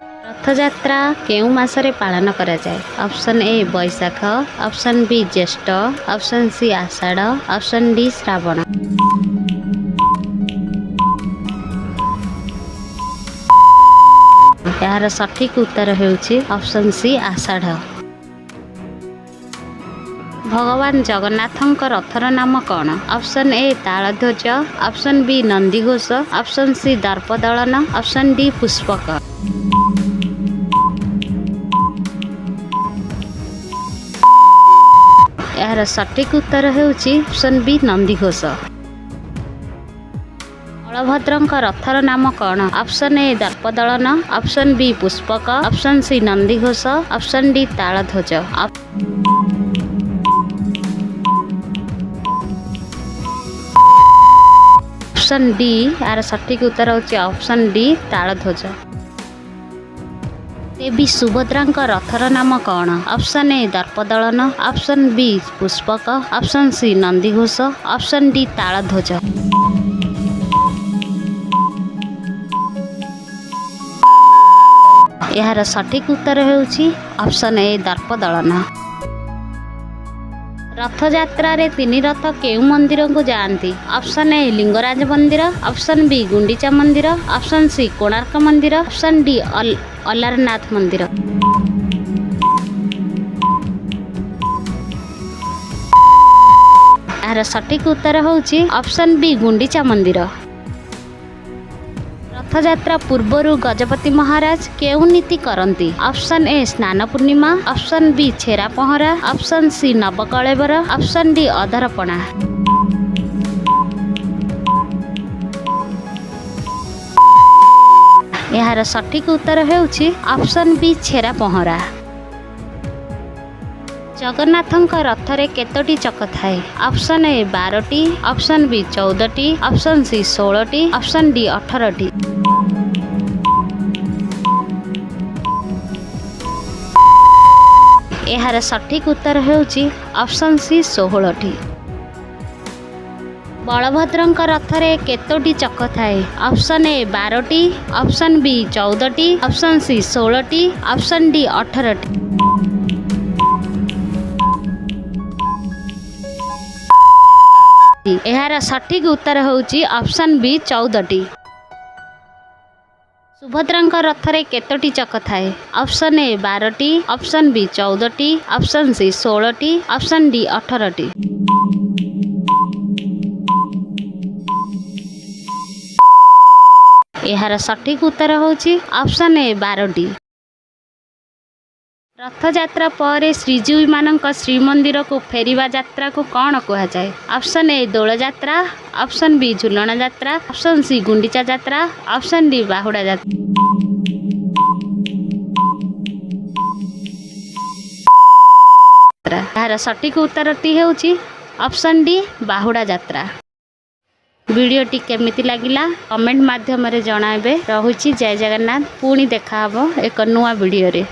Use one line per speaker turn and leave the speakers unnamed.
ରଥଯାତ୍ରା କେଉଁ ମାସରେ ପାଳନ କରାଯାଏ? Option A Baishakh, option B ଜ୍ୟେଷ୍ଠ, ଅପସନ୍ ସି ଆଷାଢ଼, ଅପସନ୍ ଡି ଶ୍ରାବଣ। ଏହାର ସଠିକ୍ ଉତ୍ତର ହେଉଛି ଅପସନ୍ ସି ଆଷାଢ଼। ଭଗବାନ ଜଗନ୍ନାଥଙ୍କ ରଥର ନାମ କ'ଣ? Option A Taladhwaja, option B Nandighosha, option C Darpadalana, option D Pushpaka. ଏହାର ସଠିକ୍ ଉତ୍ତର ହେଉଛି ଅପସନ୍ ବି ନନ୍ଦିଘୋଷ। ବଳଭଦ୍ରଙ୍କ ରଥର ନାମ କ'ଣ? Option A Darpadalana, option B Pushpaka, option C Nandighosha, option D Taladhwaja. Option D, ଏହାର ସଠିକ୍ ଉତ୍ତର ହେଉଛି ଅପସନ୍ ଡି ତାଳଧ୍ୱଜ। ଦେବୀ ସୁଭଦ୍ରାଙ୍କ ରଥର ନାମ କ'ଣ? Option A Darpadalana, option B Pushpaka, option C Nandighosha, option D Taladhwaja. ଏହାର ସଠିକ୍ ଉତ୍ତର ହେଉଛି ଅପସନ୍ ଏ ଦର୍ପଦଳନ। ରଥଯାତ୍ରାରେ ତିନି ରଥ କେଉଁ ମନ୍ଦିରକୁ ଯାଆନ୍ତି? ଅପସନ୍ ଏ ଲିଙ୍ଗରାଜ ମନ୍ଦିର, ଅପସନ୍ ବି ଗୁଣ୍ଡିଚା ମନ୍ଦିର, ଅପସନ୍ ସି କୋଣାର୍କ ମନ୍ଦିର, ଅପସନ୍ ଡି ଅଲାରନାଥ ମନ୍ଦିର। ଏହାର ସଠିକ୍ ଉତ୍ତର ହେଉଛି ଅପସନ୍ ବି ଗୁଣ୍ଡିଚା ମନ୍ଦିର। ରଥଯାତ୍ରା ପୂର୍ବରୁ ଗଜପତି ମହାରାଜ କେଉଁ ନୀତି କରନ୍ତି? Option A Snana Purnima, option B Chhera Pahanra, option C Nabakalebara, option D Adharapana. ଏହାର ସଠିକ୍ ଉତ୍ତର ହେଉଛି ଅପସନ୍ ବି ଛେରା ପହଁରା। ଜଗନ୍ନାଥଙ୍କ ରଥରେ କେତୋଟି ଚକ ଥାଏ? ଅପସନ୍ ଏ 12ଟି, ଅପସନ୍ ବି 14ଟି, ଅପସନ୍ ସି 16ଟି, ଅପସନ୍ ଡି 18ଟି। ଏହାର ସଠିକ୍ ଉତ୍ତର ହେଉଛି ଅପସନ୍ ସି 16ଟି। ବଳଭଦ୍ରଙ୍କ ରଥରେ କେତୋଟି ଚକ ଥାଏ? ଅପସନ୍ ଏ 12ଟି, ଅପସନ୍ ବି 14ଟି, ଅପସନ୍ ସି 16ଟି, ଅପସନ୍ ଡି 18ଟି। ଏହାର ସଠିକ୍ ଉତ୍ତର ହେଉଛି ଅପସନ୍ ବି 14ଟି। ସୁଭଦ୍ରାଙ୍କ ରଥରେ କେତୋଟି ଚକ ଥାଏ? ଅପସନ୍ ଏ 12ଟି, ଅପସନ୍ ବି 14ଟି, ଅପସନ୍ ସି 16ଟି, ଅପସନ୍ ଡି 18ଟି। ଏହାର ସଠିକ୍ ଉତ୍ତର ହେଉଛି ଅପସନ୍ ଏ 12ଟି। ରଥଯାତ୍ରା ପରେ ଶ୍ରୀଜୀଉମାନଙ୍କ ଶ୍ରୀମନ୍ଦିରକୁ ଫେରିବା ଯାତ୍ରାକୁ କ'ଣ କୁହାଯାଏ? Option A Dola Yatra, option B Jhulan Yatra, option C Gundicha ଯାତ୍ରା, ଅପସନ୍ ଡି ବାହୁଡ଼ା ଯାତ୍ରା। ଏହାର ସଠିକ୍ ଉତ୍ତରଟି ହେଉଛି ଅପସନ୍ ଡି ବାହୁଡ଼ା ଯାତ୍ରା। ଭିଡ଼ିଓଟି କେମିତି ଲାଗିଲା, କମେଣ୍ଟ ମାଧ୍ୟମରେ ଜଣାଇବେ। ରହୁଛି, ଜୟ ଜଗନ୍ନାଥ। ପୁଣି ଦେଖାହେବ ଏକ ନୂଆ ଭିଡ଼ିଓରେ।